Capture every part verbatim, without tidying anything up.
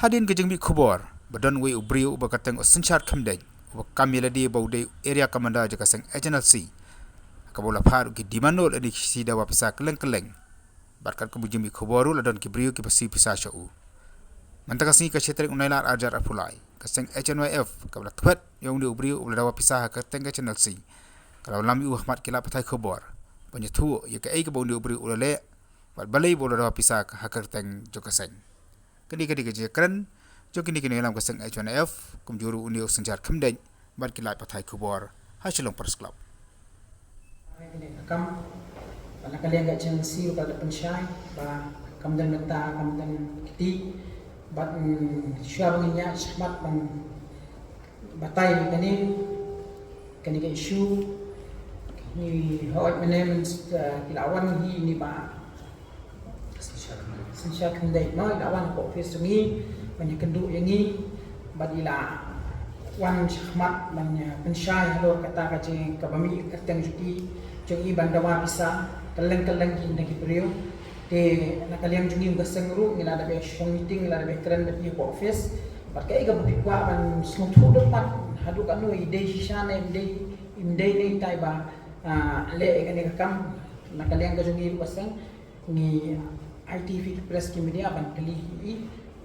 Hadien ka jingmih khubor ba don uwei u briew uba kyrteng u Synshar Khymdeit, uba kam ïa lade ba u dei u area commander jong ka seng H N L C, kaba u la phah ruh ki demand note lane ki shi dawa pisa kylleng kylleng. Bad katkum ka jingmih khubor ruh la don ki briew kiba siew pisa sha u. Mynta ka sngi ka shi tarik u Nailar ar hajar arphew lai, ka seng H N Y F kaba la thwet ïa une u briew uba la dawa pisa ha ka kyrteng ka H N L C, ka la wallam ïa u ha khmat ki lad pathai khubor ban ïathuh ïa kaei kaba une u briew u la leh bad balei ba u la dawa pisa ha ka kyrteng jong ka seng. Kane ka dei ka jingkren jong kine ki nongïalam ka seng H N Y F, kumjuh ruh une u Synshar Khymdeit bad ki lad pathai khubor ha Shillong Press Club. Kane ka kam, ba na ka liang ka H N L C ka la pynshai ba kam don bynta, kam don kti, bad, mm, shuwa ba ngin ïaid shakhmat ban batai ïa kane, kane ka issue, ngi hooid mynne, eh, ki la wan hi ïa i Bah Synshar Khymdeit mo, i la wan ha office jong ngi ban ïakynduh ïa ngi, bad i la wan shakhmat ban ïa pynshai halor kata ka jing kaba mih ka kyrteng jong i, jong i ban dawa pisa kylleng kylleng ki, na ki briew. Te na ka liang jong ngi ka seng ruh ngi la dep shong meeting, ngi la dep kren bad i ha office. Bad kaei kaba phi kwah ban sngewthuh da u Bah, haduh katno i dei shisha ne im dei, im dei ne itai ba, ah, leh ïa kane ka kam. Na ka liang ka jong ngi ruh ka seng, ngi aiti ïa phi ki press, ki media ban kylli ïa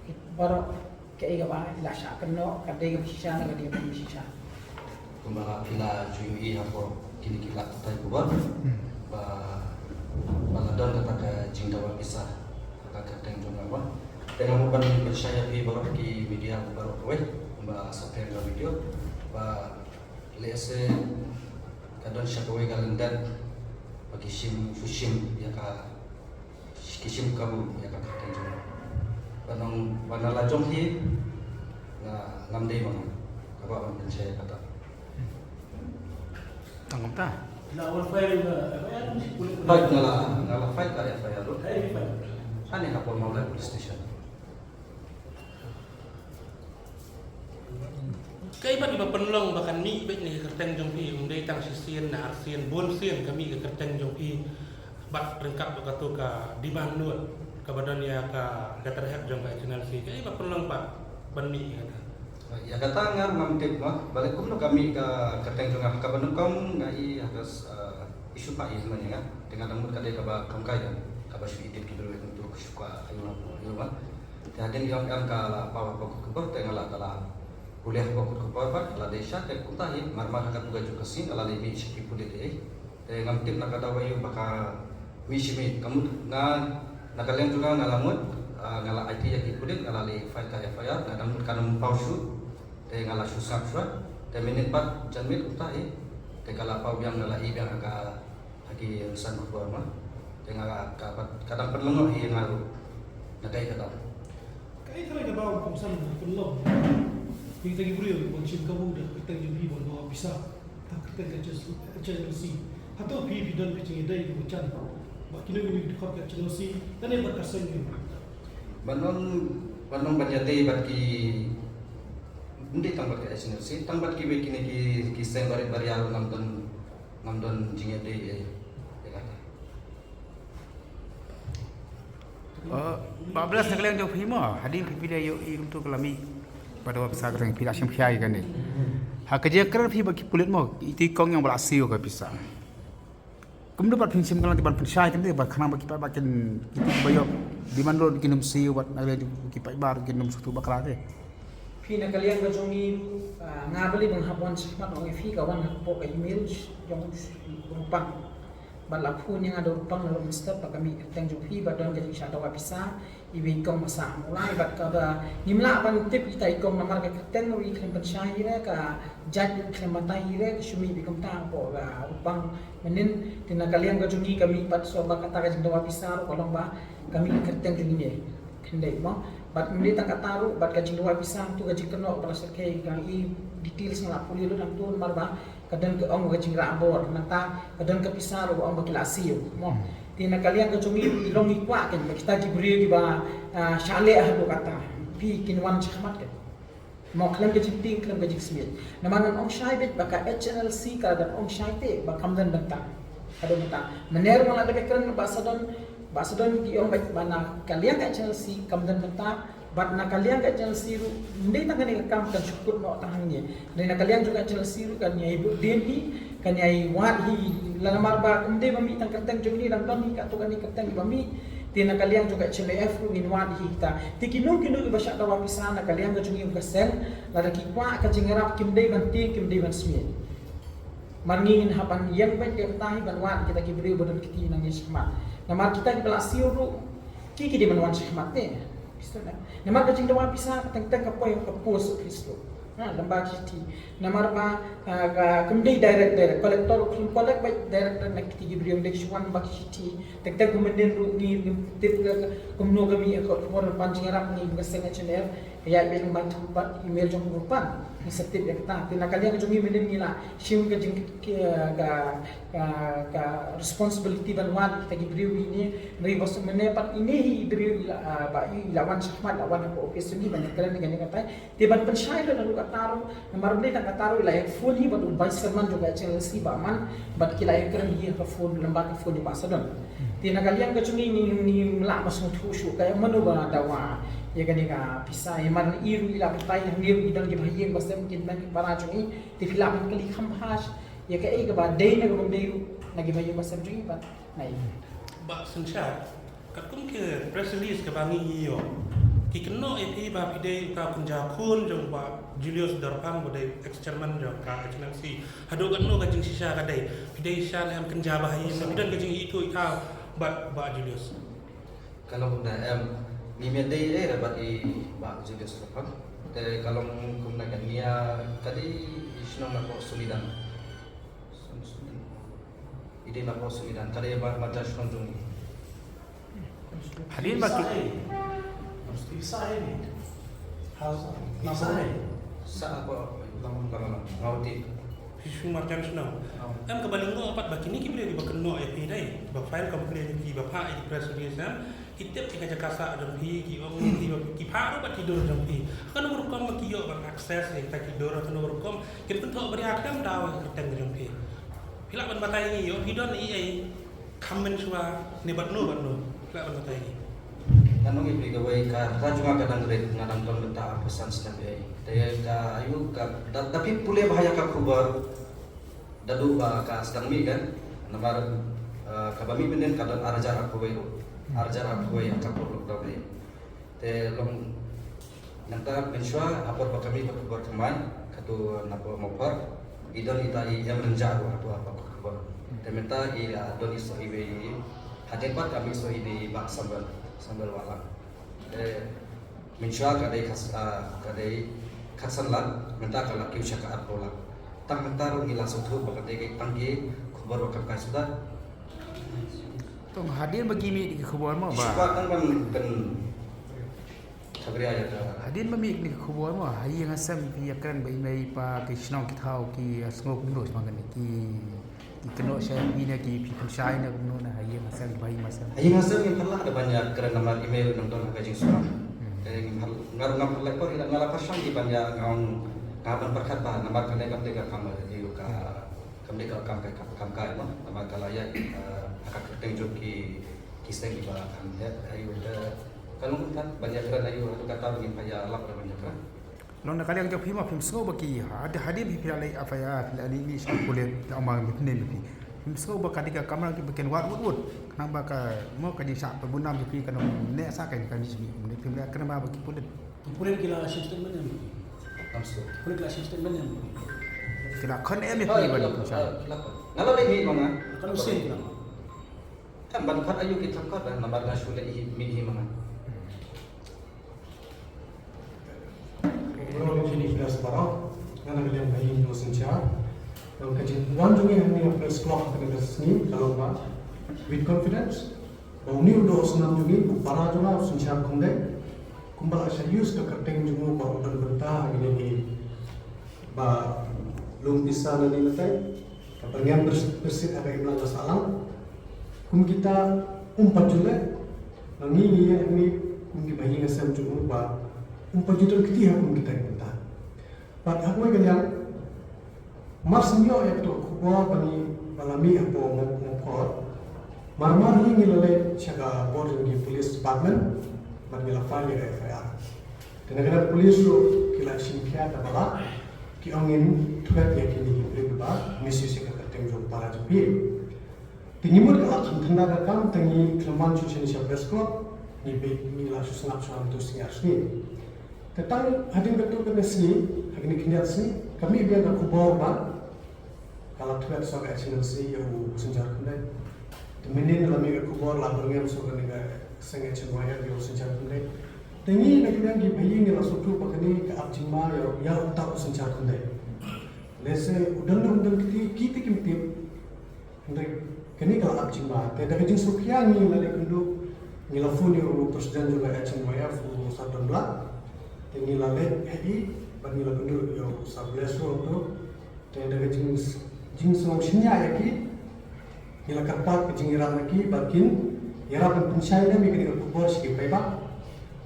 i baroh kaei kaba i la shah kynnoh, ka dei kaba shisha ne ka dei kaba ym shisha. Kumba phi la ju ïohi hapoh kine ki lad pathai khubor, ba, ba la don kata ka jingdawa pisa ha ka kyrteng jong nga mo. Te nga mut ban pynshai ïa phi baroh ki media baroh kawei, kumba sa phi ïa ka video, ba lehse ka don sha kawei ka lyndet ba ki shim, ki shim ïa ka, ki shim kabu ïa ka kyrteng jong nga. Ba nang, ba na la jong hi, nga, ngam dei ma nga kaba ban pynshai ïa kata. Tang kumta. Fight, nga la, nga la fight ka F I R ruh. Hangne hapoh Mawlai Police Station. Kaei pat ba pynlong ba kan mih beit ne ka kyrteng jong phi, ym dei tang shisien ne arsien, bun sien ka mih ka kyrteng jong phi, bad ryngkat bad kato ka demand note kaba don ïa ka letterhead jong ka H N L C. Kaei ba pynlong pat ban mih ïa kata? Ïa kata nga ruh ngam tip mo, balei kumno ka mih ka kyrteng jong nga, kaba nyngkong nga i ha ka, eh, issue pat i mynne nga, te nga dang mut ka dei kaba kham kai, kaba shu edit ki briew, kumto ka shu kwah aïu aïu ba. Te hadien ïa ka, ka la paw hapoh kut ka por, te nga la, ka la pule hapoh kut ka por bad ka la dei sha, te kumta hi mar mar ha katu ka juk ka sngi ka la leit mih sha ki pulit hi. Te ngam tip na ka daw aïu ba ka mih sha mih, ka mut nga, na ka liang jong nga nga la mut, ah, nga la aiti ïa ki pulit, nga la leit file ka F I R, nga dang mut ka nym paw shuh. Te nga la shu sngap shuwa, te minit pat jan miet kumta hi, te ka la paw biang, nga la i biang ha ka, ha ki rynsan khubor mo. Te nga ka pat, ka dang pynlyngngoh hi ïa nga ruh na kaei ka daw. Kaei ka daw kongsan pynlong ïa kita ki briew ban shim kabu da ka kyrteng jong phi ban dawa pisa ha ka kyrteng ka H N L C? Hato phi, phi don ka jingïadei kaba jan bad kino kino ki dkhot ka H N L C lane bad ka seng jong phi? Ban long, ban long ban ïadei bad ki, ym dei tang bad ka H N L C, tang bad kiwei kine ki, ki seng barit baria ruh ngam don, ngam don jingïadei ïa, ïa kata. Eh, Bah Bless, na ka liang jong phi mo, hadien phi, phi la ïohi kumto ka la mih ba dawa pisa ka kyrteng, phi la shim khia ïa kane. Ha ka jingkren phi bad ki pulit mo, ito i kong ïong ba la siew ka pisa. Kumno pat phin shim, ka la dei ban pynshai kane, ba khnang ba ki paidbah kin, kito kiba ïoh demand note kin ym siew, bad na ka liang jong ki paidbah kin ym sngewthuh bakla te. Phi, na ka liang ka jong ngi, ah, nga balei ba nga hap wan shakhmat, ong ïa phi, ka wan hapoh ka email jong u Rupang. Bad la phone ïa nga da u Rupang naduh mynstep ba ka mih ka kyrteng jong phi, ba don ka jingshah dawa pisa, iwei i kong ba sah Mawlai, bad kaba ngim lah ban tip ita i kong namar ka kyrteng ruh i khlem pynshai ïa re, ka jait ruh i khlem batai ïa re, ka shu mih beit kumta hapoh, ah, Rupang mynnin. Te na ka liang ka jong ngi ka mih pat shuwa ba kata ka jingdawa pisa ruh ka long ba ka mih ka kyrteng jong ngi ne, Khyndiat mo. Bad ym dei tang kata ruh, bad ka jingdawa pisa hangto, ka jingkynnoh ba la shyrkhei, ka i details nga la pule lut hangto namar ba ka don ka ong ka jingrah bor, nangta ka don ka pisa ruh ong ba ki la siew mo. Hmm. Te na ka liang ka jong ngi, i long i kwah kein ba kita ki briew kiba, ah, shah leh haduh katta, phi, kin wan shakhmat kein mo, khlem ka jingtieng, khlem ka jingsmit. Namar ngan ong shai beit ba ka H N L C ka la dep ong shai te ba kam don bynta. Ka don bynta. Mynne ruh nga la dep kren, ba sa don, ba sa don ki ong beit ba na ka liang ka H N L C kam don bynta. Bad na ka liang ka H N L C ruh, ym dei tang kane ka kam kan shu kut noh tang hangne. Hynrei na ka liang jong ka H N L C ruh kan ïai bud dien hi, kan ïai wad hi, lada namar ba ym dei ba mih tang kyrteng jong ngi, dang don hi katto katne kyrteng ba mih. Te na ka liang jong ka H N L F ruh ngin wad hi kita. Te kino kino kiba shah dawa pisa na ka liang ka jong ngi ka seng, lada ki kwah ka jingïarap, kim dei ban tieng, kim dei ban smiej. Mar ngi ngin hap ban ïeng beit, ïa kata hi ban wad kita ki briew ba don kti na ngi shakhmat. Namar kita kiba la siew ruh, ki ki dei ban wan shakhmat te. Namar ka jingdawa pisa ka teng teng ka poi ha ka post office ruh. Ha, lem bad ki shithi. Namar ba, ah, ka, kam dei direct direct. Collector ruh kim collect beit direct direct na kiti ki briew, dei shu wan bad ki shithi. Teng teng kumne ruh ngi ngim tip ka, kumno ka mih ka khubor ban jingïarap ngi ka seng H N L F. Ïa, bad, bad email jong u pan. Ngi sa tip ïa kata. Te na ka liang jong ngi mynnin ngi la shim ka jing, ka, ka, ka, ka responsibility ban wad kita ki briew ine. Hynrei ba shu mynne pat ine hi briew i la, ah, ba i la wan shakhmat, la wan ha ka office jong ngi ban ïakren ïa kane katai. Te ban pynshai ruh na ruh kata ruh, namar mynne tang kata ruh i la ïa phone hi bad u vice chairman jong ka H N L C Bah Man, bad ki la ïakren hi ha ka phone, lem bad ka phone jong Bah Sadon. Te na ka liang ka jong ngi, ngi, ngim lah ban sngewthuh shuh ka ïa mano ba dawa ïa kane ka pisa, ïa mar i ruh i la batai hangne ruh i don kiba ha ïing ba sem kin don ki para jong i, te phi lah ban kylli kham bha ïa kaei kaba dei ne kaba ym dei ruh na kiba ha ïing ba sem jong i bad na i. Bah Synshar, katkum ki press release kaba ngi ïoh, ki kynnoh ïa phi ba phi dei uta u kynja khun jong Bah Julius Dorphang, ba dei ex chairman jong ka H N L C. Haduh katno ka jingshisha ka dei? Phi dei sha ne em, kynja ba ha ïing, phi don ka jingïohi ïa ka bad Bah Julius? Ka long kumta em, ngi mih dei eh bad i Bah Julius Dorphang. Te ka long kumta, ka nia ka dei i shnong na ko Sulidan. I dei na ko Sulidan, ka dei ba ma ja shnong jong i. Hadien ba ki Sa ko lama lama ngawti. Phi shu marjan shnong. Em, kaba lyngngoh pat ba kine ki briew kiba kynnoh ïa phi dei, ba file complaint ïa phi, ba phah ïa ki press release, em, ki tip ïa ka jaka sah jong phi, ki ong ïa phi ba ki phah ruh bad ki dur jong phi. Ha kano rukom ba ki ïoh ban access ïa kita ki dur, ha kano rukom? Kin pynthok bria khlem daw ïa ka kyrteng jong phi. Phi lah ban batai ngi, ïoh phi don ei ei kham mynshuwa ne bad no bad no, phi lah ban batai ngi. Ngan ong ïa phi kawei, ka Hynñiewtrep jong nga ka dang rit, nga dang don bynta arphew san snem ei. Te ka ayu ka da, da phi pule bha ïa ka khubor, da duh ba ka sdang mih kan. Namar, eh, kaba mih mynnin ka don ar hajar arphew wei ruh. Ar hajar arphew wei ha ka por lockdown ei. Te long nangta mynshuwa ha por ba ka mih ka khubor thymmai, kato na por Mawphor, i don ita i Em Rynjah ruh hato ha por ka khubor. Te mynta i, ah, don i soh iwei i, hadien pat ka mih soh i dei i Bah Sambel, Sambel Wahlang. Te mynshuwa ka dei khas, ah, ka dei khatsan lak, mynta ka la kiew sha ka arphew lak. Tang mynta ruh ngi la sngewthuh ba ka dei ka tang ki khubor ba kam kai suda. Tang hadien ba ki mih ki khubor mo ba. Shuwa tang ban, ban Khabria ïa ka. Hadien ba mih kine ki khubor mo, ha ïing ha sem phi ïakren bad i mei i pa, ki shnong ki thaw, ki, eh, sngew kumno shaphang kane, ki, ki kynnoh shai phi ne ki, phi pynshai ne kumno na ha ïing ha sem, ba ïing ha sem? Ha ïing ha sem ngim pat lah da ban ïakren namar i mei ruh nang don ha ka jingsngewsih. Hmm. Te ngim pat, nga ruh ngam pat lait por, nga la pyrshang ïa ban ïa, nga ong, nga ban pyrkhat ba namar kane kam dei ka kam, eh, ka, hmm, kam dei ka kam ka, kam, kam ka, mo, namar ka la ïaid, eh, ha ka kyrteng jong ki, ki seng kiba kham heh, aïu te ka long kumta, ban ïakren aïu, haduh katta ba ngin pynïalap da ban ïakren. Long na ka liang jong phi ma phim sngew ba ki, had-, hadien phi, phi la leit F I R, phi la leit list ki pulit, phi la ong ba phi ne phi. Phim sngew ba ka dei ka kamram kiba kin wad wut wut. Khnang ba ka, mo, ka jingshah pynbun nam jong phi kan ym neh sah, ka jingkam jong phi ym neh, phim ïakren ba ki pulit. Ki pulit ki la shim statement em? Ngam sngew. Pulit ki la shim statement em? Ki la khot em ïa phi ban pynshai? Ki la khot. Nga la leit mih ma nga. Kan u sien ki la. Em, ban khot aïu ki thang khot, eh, namar nga shu leit mih hi ma nga. Hello, jingïaroh ïa phi baroh. Nga na ka liang Bah Ïing Synshar. Ka jingwan jong ngi hangne ha Press Club ha kane ka sngi ka long ba, with confidence, ba une u doh u snam jong ngi, u para jong nga u Synshar Khyndai, kumba la shah use ka kyrteng jong u ba u don bynta ha kine ki ba lum pisa lane batai, ka byrngem pyrsad pyrsad ha ka imlang ka sahlang. Kum kita um pat ju leh, nga ngi ngi ïa ngi kum ki Bah Ïing Bah Sem jong u ba um pat ju don kti ha kum kita ki bynta. Bad ha kawei ka liang, mar shu ïoh ïa kato ka khubor ba ngi, ba la mih hapoh Mawphor, mar mar hi ngi la leit sha ka bor jong ki police department bad ngi la file ïa ka F I R. Na ka liang ka police ruh ki la shim khia da ba la ki ong ngin thwet ïa kine ki briew ba misuse ïa ka kyrteng jong para jong phi. Te ngi mut ka la kham thymmai ka kam, te ngi khlem wan shuh shane sha press club, ngi bit ngi la shu sngap shuwa mynta u sngi ar sngi. Te tang hadien katto katne sngi, ha kine khyndiat sngi, ka mih biang ka khubor ba ka la thwet sha ka H N L C ïa u Synshar Khyndai. Te mynnin la mih ka khubor la byrngem sha kane ka seng H N Y F ïa u Synshar Khyndai. Te ngi na ka liang ki bahaïing ngi la sngewthuh ba kane ka ap jingma ïa, ïa uta u Synshar Khyndai. Lehse u don ne um don kti, ki te kim tip. Hynrei kane ka la ap jingma. Te da ka jingsngewkhia ngi la leit kynduh, ngi la phone ïa u president jong ka H N Y F, u Sir Donblah. Te ngi la leit ha i bad ngi la kynduh ïa u Sir Bless ruh hangto. Te da ka jing, jingsngewsynñiah ïa ki, ngi la kyrpad ka jingïarap na ki ba kin ïarap ban pynshai lem ïa kane ka khubor sha ki paidbah.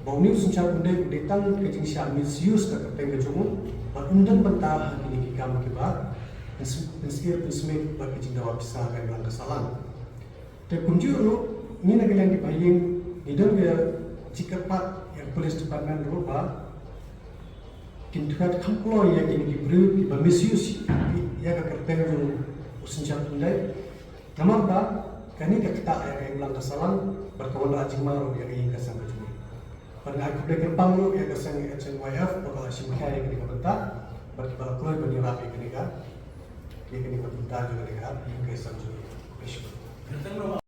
Ba une u Synshar Khyndai u dei tang ka jingshah misuse ka kyrteng ka jong u, bad um don bynta ha kine ki kam kiba pyns-, pynsyier pynsmit bad ka jingdawa pisa ha ka imlang ka sahlang. Te kumjuh ruh ngi na ka liang ki bahaïing ngi don ka jingkyrpad ïa ka police department ruh ba kin thwet kham kloi ïa kine ki briew kiba misuse ïa ka kyrteng jong u Synshar Khyndai. Namar ba kane ka ktah ïa ka imlang ka sahlang bad ka wanrah jingma ruh ïa ka ïing ka sem ka jong ngi. Bad nga ai khublei kyrpang ruh ïa ka seng H N Y F ba ka la shim khia ïa kane ka bynta bad kiba la kloi ban ïarap ïa kane ka, ïa kane ka bynta jong kane ka ïing ka sem jong ngi.